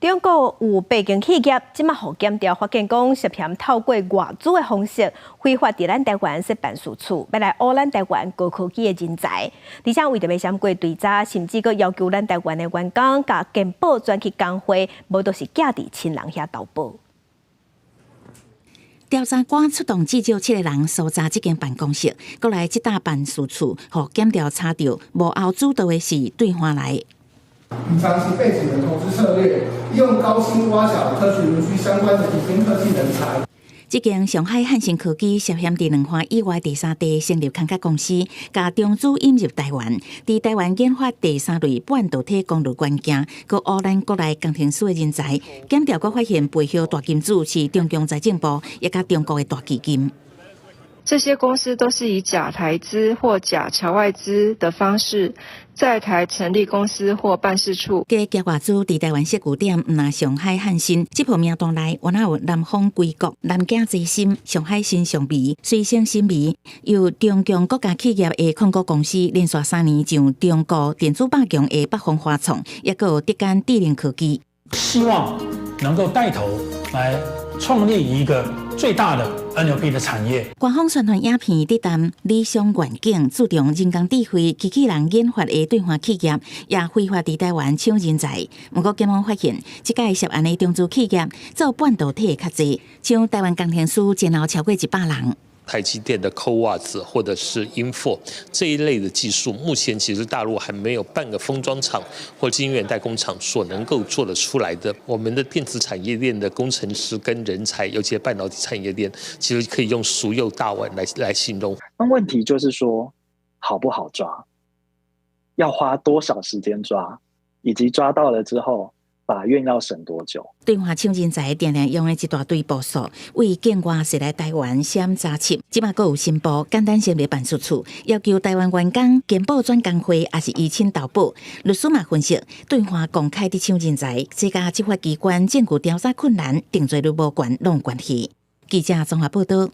中國有八間企業，這馬予檢調發現講涉嫌透過外資的方式，非法佇咱台灣設辦事處，欲來挖咱台灣高科技的人才。而且為著欲閃過追查，甚至閣要求咱台灣的員工共健保轉去工會，無就是寄佇親人遐投保。調查官出動至少七个人搜查這間辦公室，閣來這搭辦事處，予檢調查著幕後主導的是對岸來。隱藏其背景的投資策略，利用高薪挖角科學園區相關的頂尖科技人才。這間上海漢芯科技涉嫌佇兩岸以外第三地成立空殼公司，共中資引入台灣，佇台灣研發第三類半導體功率元件，閣挖咱國內工程師的人才。檢調閣發現背後大金主是中共財政部，抑佮中國的大基金。這些公司都是以假台資或假僑外資的方式，在台成立公司或辦事處。假假外資佇台灣設據點，毋但上海漢芯，這號名單內，原來有南方硅谷、南京捷芯、上海新尚微、隨聲新微，由中共國家企業的控股公司連續3年上中國電子百強的北方華創，抑閣有德間智能科技。希望能夠帶頭來創立一個最大的 NLP 的產業。官方宣傳影片佇談理想願景，注重人工智慧、機器人研發的對岸企業，也非法佇台灣搶人才。毋過檢方發現，這屆涉案的中資企業做半導體的較濟，像台灣工程師前後超過100人。台積電的 CoWoS 或者是 InFO 這一類的技術，目前其實大陸還沒有半個封裝廠或晶圓代工廠所能夠做得出來的。我們的電子產業鏈的工程師跟人才，尤其是半導體產業鏈，其實可以用熟又大碗來形容。那問題就是說，好不好抓？要花多少時間抓？以及抓到了之後，法院要審多久？對岸搶人才，定定用的一大堆步數，為境外設來台灣閃查緝，這馬閣有新步，簡單成立辦事處，要求台灣員工健保轉工會，抑是依親投保。律師嘛分析，對岸公開佇搶人才，這佮執法機關證據調查困難，定罪率無懸，攏有關係。記者綜合報道。